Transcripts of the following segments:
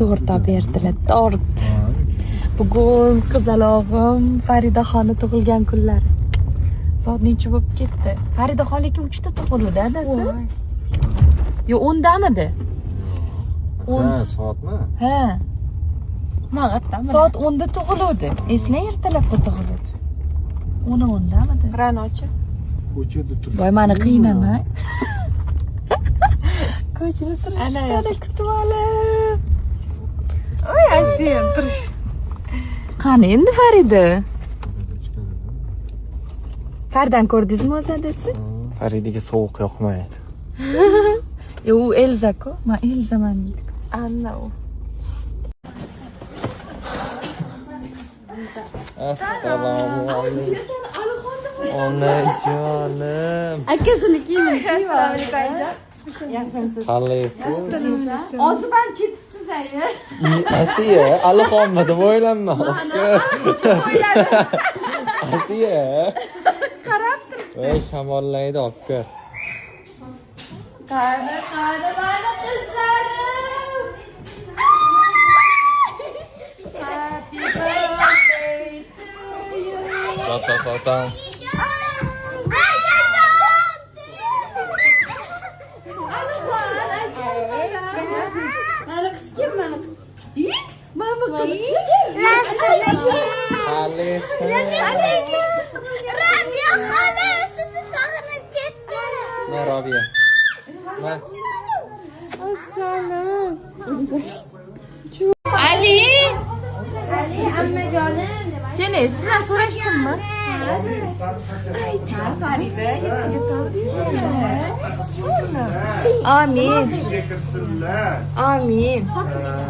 Tort olib berdilar, tort. Bugun qizalog'im Faridaxonni tug'ilgan kunlari. Soat necha bo'lib ketdi? Faridaxon lekin 3 ta tug'iluvdi, adasi. Yo, 10 damidi? 10. Ha, soatmi? Ha. Man qayerdan? Soat 10 da tug'iluvdi. Eslang, ertalabda tug'iluvdi. 10 10 damidi? Ra'nochi. Ko'chada turib. Voy, mani qiynama. Ko'chada Ana turishdi, kutib olib. Oy, Asiyam turish. Qani endi Farida? Faridani ko'rdingizmi o'zi, adasi? Faridaga sovuq yoqmaydi. Yo, u Elza-ku. Man Elzaman deydi. Anna u. Assalomu alaykum. Onajonim. Akasini kiyimini kiyib oldi. Yaxshimisiz? Qalaysiz? Ozib ham ketibsiz, aya. Asiya, Alixonmi deb o'ylanma. Asiya. Qarab turibdi. Voy, shamollaydi, olib kir. Qani, qani, mani qizlarim. Happy birthday to you. Ta ta ta ta. Mani qiz kim, mani qiz? Mana bu qiz kim? Qalaysan? Rabia xola, sizni sog'inib ketdim. Ma Robiya. Ma. Assalom. Ali! Ali ammajonim. Keling, sizdan so'rashdimmi? Farida, yettiga to'ldingmi? Amin. Bizga kirsinlar. Amin.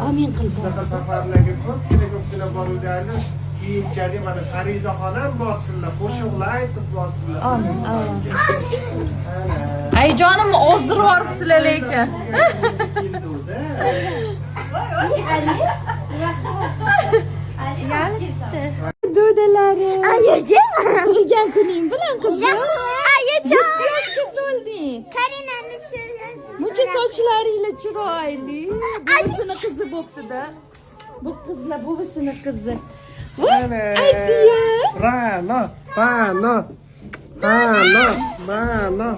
Amin qil. Bunaqa safarlarga ko'pgina ko'pgina boruvlarni keyinchalik mana Faridaxon ham borsinlar, qo'shiqlar aytib borsinlar. Amin. Ay, jonimni ozdirib yuboribsizlar lekin. Kelduvda. Dodalarim. Ayajon. Tug'ilgan kuning bilan, qizim. Ayajon. Yoshga to'lding. Karinani surati. Muncha sochlaringlar chiroyli. Buvisini qizi bo'pti-da. Bu qizlar buvisini qizi. Voy, Asiya. Ra'no, Ra'no. Ra'no, Ra'no.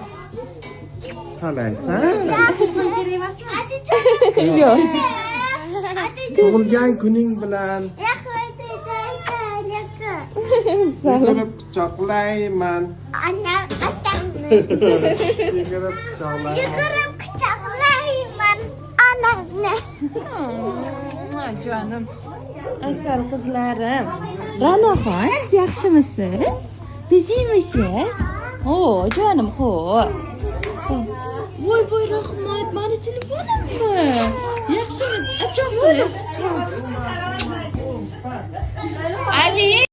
Qalaysan? Yo'q. Tug'ilgan kuning bilan Rahmat. yugurib quchoqlayman. Anam otamni Yugurib quchoqlayman. yugurib quchoqlayman onamni. Jonim. Asal qizlarim. Ra'noxon, siz yaxshimisiz? Bizimisiz? Ho, jonim, ho. Voy, voy, rahmat. Mani telefonimmi? Yaxshimisiz? Achon qilib. Ali!